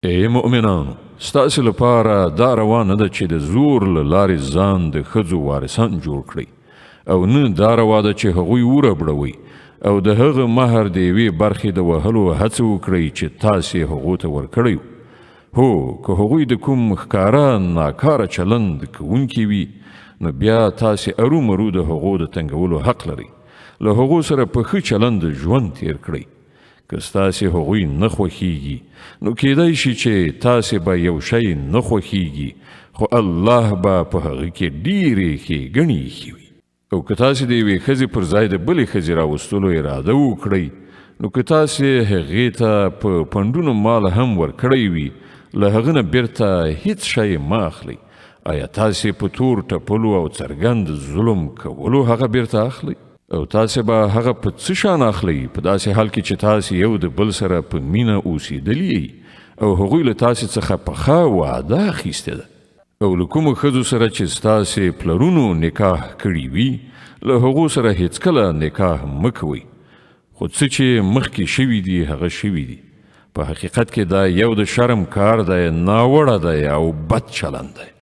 ای مؤمنانو! ستاسې لپاره دا روا نه ده چې د زور له لارې ځان د ښځو وارثان جوړ کړئ او نه دا روا ده چې هغوی وربړوئ او د هغه مهر د یوې برخې د وهلو هڅه وکړئ چې تاسې هغو ته ورکړی. هو، که هغوی د کوم ښکاره ناکاره چلند کوونکي وي، نو بیا تاسې ارومرو د هغو د تنګولو حق لرئ. له هغو سره په ښه چلند ژوند تیر کړئ. که ستاسې هغوی نه خوښیږي، نو کیدای شي چې تاسې به یو شی نه خوښیږي، خو الله به په هغه کې ډیرې ښېګڼې ایښې وي. او که تاسې د یوې ښځې پر ځای د بلې ښځې راوستلو اراده وکړئ، نو که تاسې هغې ته په پنډونو مال هم ورکړی وي، له هغه نه بیرته هیڅ شی مه اخلئ. ایا تاسې په تور ټپلو او څرګند ظلم کولو هغه بیرته اخلئ؟ او تاسې به هغه په څه شان اخلئ، په داسې حال کې چې تاسې یو د بل سره په مینه اوسېدلي یئ او هغوی له تاسې څخه پخه وعده اخیستې ده؟ او له کومو ښځو سره چې ستاسې پلرونو نکاح کړي وي، له هغو سره هېڅکله نکاح مه کوئ، خو څه چې مخکې شوي دي هغه شوي دي. په حقیقت کې دا یو د شرم کار دی، ناوړه دی او بد چلند دی.